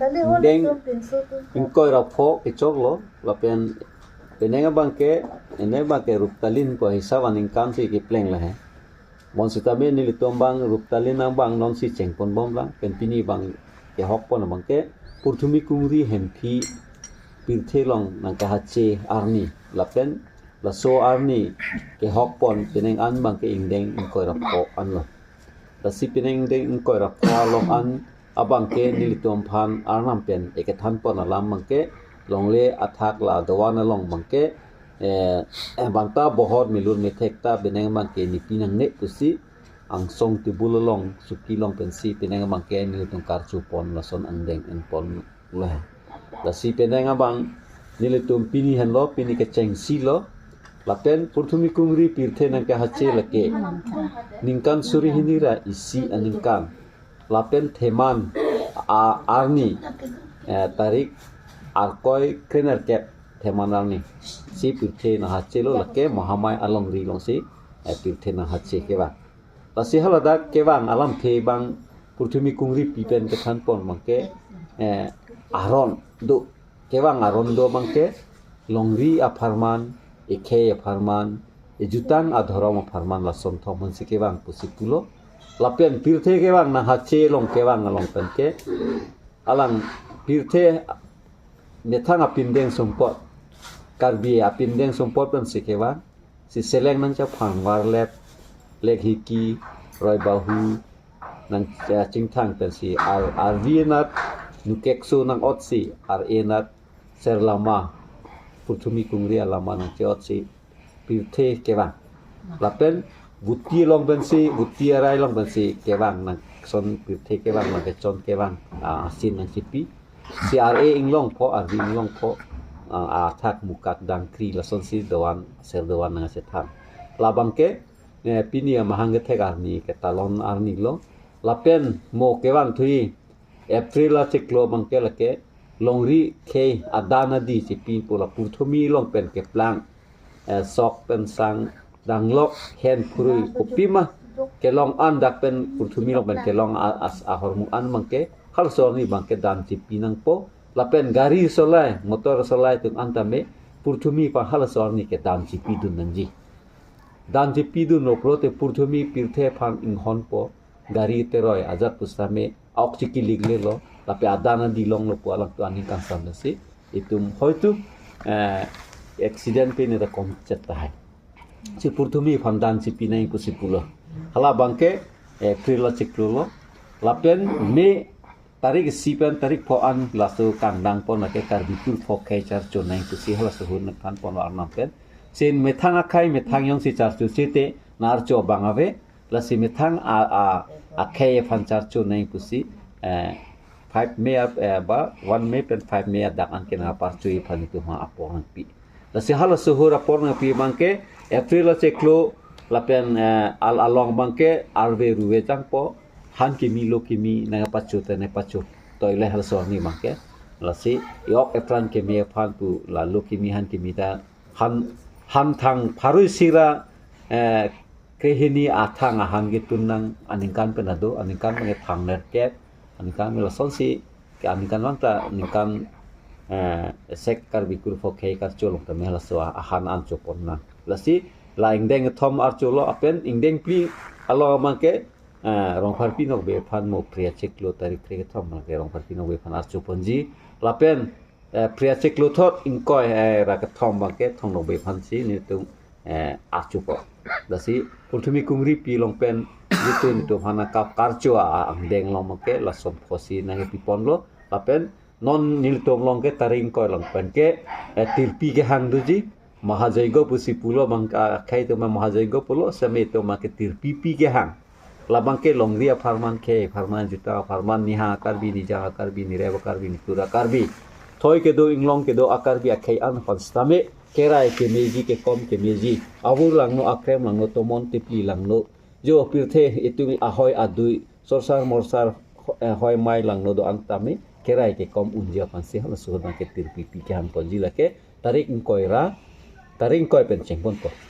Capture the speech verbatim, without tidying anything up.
Deng ingkoi ra pho kechoklo, lapen penang abangke, penang abangke Ruptalin pu hisap aningkan si kepleng lahai. Bonsitame nelitum abang Ruptalin angbong non si chengponbomlang, pen pini abang kehokpon abangke Purthumi Kungri Hemphi pirthe along nangkahache arni, lapen laso arni kehokpon penang an abangke ingdeng ingkoi ra pho anlo. Lasi penang ingdeng ingkoi ra pho along an abangke nelitum aphan Arnam pen ekethanpon alam abangke longle athak la doan along abangke, eh, eh, bangta bohor milur methek ta penang abangke nepi nangne pusi angsong tebul along suki along pensi penang abangke nelitum karchupon lason angdeng enponlo. Lasi penang abang nelitum pini henlo, pini kechengsi lo. Lapen Purthumi Kungri pirthe nangkahache lake ningkan suri hini ra isi aningkan. Lapen theman a arni, eh, tarik arkoi krenerkep theman arni si pirthe nanghachelo, lake Mahamai alongri alongsi, eh, pirthe nanghache kevang. Lasi haladak kevang alamthe abang Purthumi Kungri pi pen kethanpon abangke, eh, aron do. Kevang aron do abangke longri apharman, ekhei apharman, ejutang adhorom apharman lason thom hansi kevang pusi pulo. Lapen pirthe kevang nanghache along kevang along penke alang pirthe methang apindeng sumpot, Karbi apindeng sumpot pensi kevang, si seleng nangchephang Varlep, Lekhiki, Roibahu, nang, eh, chingthang pensi ar, arvi anat, Nukekso nang-otsi, ar-e anat, Serlama, Purthumi Kungri alama nangche-otsi pirthe kevang. Lapen Vuti along pensi, Vuti arai along pensi kevang nangson pirthe kevang nangkechon kevang, ah, asin nangchepi. Si ar-e inglong pho, arvi inglong pho, ah, athak mukak dangkri lasonsi doan, ser doan nangchethang. Labangke, eh, pini amahang kethek arni ketalon arni lo. Lapen mo kevang thui April achiklo abangke lake longri khei adan adi chepi pu la Purthumi along pen keplang, eh, sok pen sang danglok hen phurui kopima kelong an dak pen Purthumi along pen kelong a-, as-, ahormu an abangke halaso arni abangke dan chepi nangpo. Lapen gari solai, motor solai atum an tame Purthumi aphan halaso arni ke dan chepidun nangji. Dan chepidunlo pulote Purthumi pirthe aphan inghonpo, gari teroi ajat pusitame aok chikiliklelo, lapen adan adi longlo pu alangtum aning kangsam si itum hoitu, eh, accident pen ida komchet tahai. Si Purthumi aphan dan chepi nang pusi pulo. Halabangke, eh, April achiklo lo. Lapen May tarik isi pen tarik pho an laso kangdangpon lake Karbi Kur pho khei charcho nang pusi halaso ahut nangthanpon Arnam pen. Sin methang akhei methang jongsi charcho chete na archo abang ave, lasi methang a, a, akhei aphan charcho nang pusi, eh, five May ap-, eh, ba one May pen five May adak anke nangparcho aphan itum ha apor nangpi. Lasi halaso ahut apor nangpi abangke April achiklo lapen, eh, al along abangke arve ruve jangpo, han kimi lo kimi nangpacho te nangpacho. Toile halaso arni abangke. Lasi yok epran kimi aphan pu la lo kimi han kimi ta han, han thang pharo isi ra, eh, krehini athang ahan ketun nang aningkan pen ado, aningkan pen thang nerkep, aningkan pen lasonsi, ke aningkan vang ta aningkan, eh, sek Karbi Kur pho khei karcho along tame halaso ahan an chopon nang. Lasi la ingdeng kethom archo lo lapen ingdeng phli along abangke, eh, Rongpharpi Nokbe aphan mo April achiklo tarik kre kethom abangke Rongpharpi Nokbe aphan archoponji. Lapen, eh, April achiklo thot ingkoi, eh, ra kethom abangke Thong Nokbe aphansi nelitum, eh, archopo. Lasi Purthumi Kungri pi along pen jitu nelitum aphan kap karcho a angdeng along abangke lason phosi nangpiponlo. Lapen non nelitum along ke tarik ingkoi along penke, eh, tirpi kehang doji. Mahajoigo pusi pulo abang, ah, akhei atum Mahajoigo pulo, seme atum ke tirpi pi kehang. Labangke longri apharman, khei apharman, juta apharman, nihang a-Karbi, nijang a-Karbi, nirep a-Karbi, nitur a-Karbi, thoi kedo inglong kedo a-Karbi akhei an aphan sitame kerai kemeji, kekom kemeji, avur langno, akrem langno, tomon tepli langno, jo pirthe itum ahoi adui, sorsar morsar, eh, hoi mai langno do-an tame kerai kekom unji aphansi halaso ahut abangke tirpi pi kehangponji lake tarik ingkoi ra, tarik ingkoi pen chengponpo.